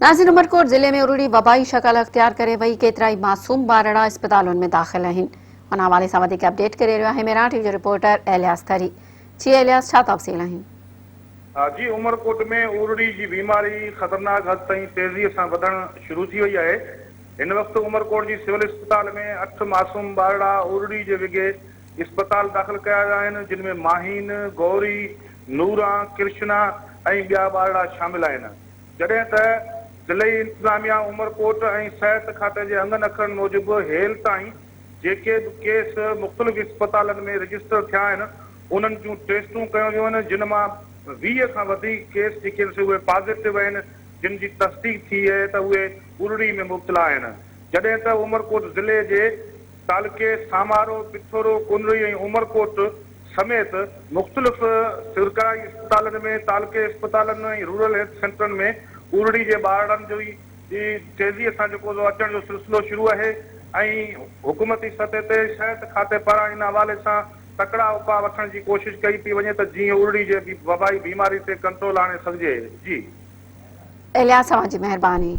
ناظرين عمرڪوٽ ضلعي ۾ ارڙي وبائي شڪل اختيار ڪري وئي، ڪيترائي معصوم ٻارڙا اسپتالن ۾ داخل آهن. ان حوالي سان وڌيڪ اپڊيٽ ڪري رهيو آهي ميران ٽي وي جو رپورٽر ايلياس ٿري. جي ايلياس ڇا تفصيل آهن؟ جي عمرڪوٽ ۾ ارڙي جي بيماري خطرناڪ حد تائين تيزي سان وڌڻ شروع ٿي وئي آهي. هن وقت عمرڪوٽ جي سول اسپتال ۾ اٺ معصوم ٻارڙا ارڙي جي وگهي اسپتال داخل ڪيا ويا آهن جن ۾ ماهين، گوري، نوران، ڪرشنا ۽ ٻيا ٻارڙا شامل آهن. جڏهن ته ضلعي انتظاميا عمرڪوٽ ۽ صحت کاتي جي انگن اکرن موجب هيل تائين جيڪي به ڪيس مختلف اسپتالن ۾ رجسٽر ٿيا آهن انهن جون ٽيسٽون ڪيون ويون آهن جن مان 20 کان وڌيڪ ڪيس جيڪي آهن سي اهي پازيٽو آهن جن جي تصديق ٿي آهي ته اهي ارڙي ۾ مبتلا آهن جڏهن ته عمرڪوٽ ضلعي جي تعلقي سامارو، پٿورو، ڪنري ۽ عمرڪوٽ سميت مختلف سرڪاري اسپتالن ۾ تعلقي اسپتالن ۽ رورل هيلٿ سينٽرن ۾ ارڙي جي ٻارڙن جو ئي تيزي سان جيڪو سو اچڻ جو سلسلو شروع آهي ۽ حڪومتي سطح تي صحت کاتي پاران ان حوالي سان تڪڙا اپاء وٺڻ جي ڪوشش ڪئي پئي وڃي ته جيئن ارڙي جي وبائي بيماري تي ڪنٽرول آڻي سگهجي. جي. الياس اوهان جي مهرباني.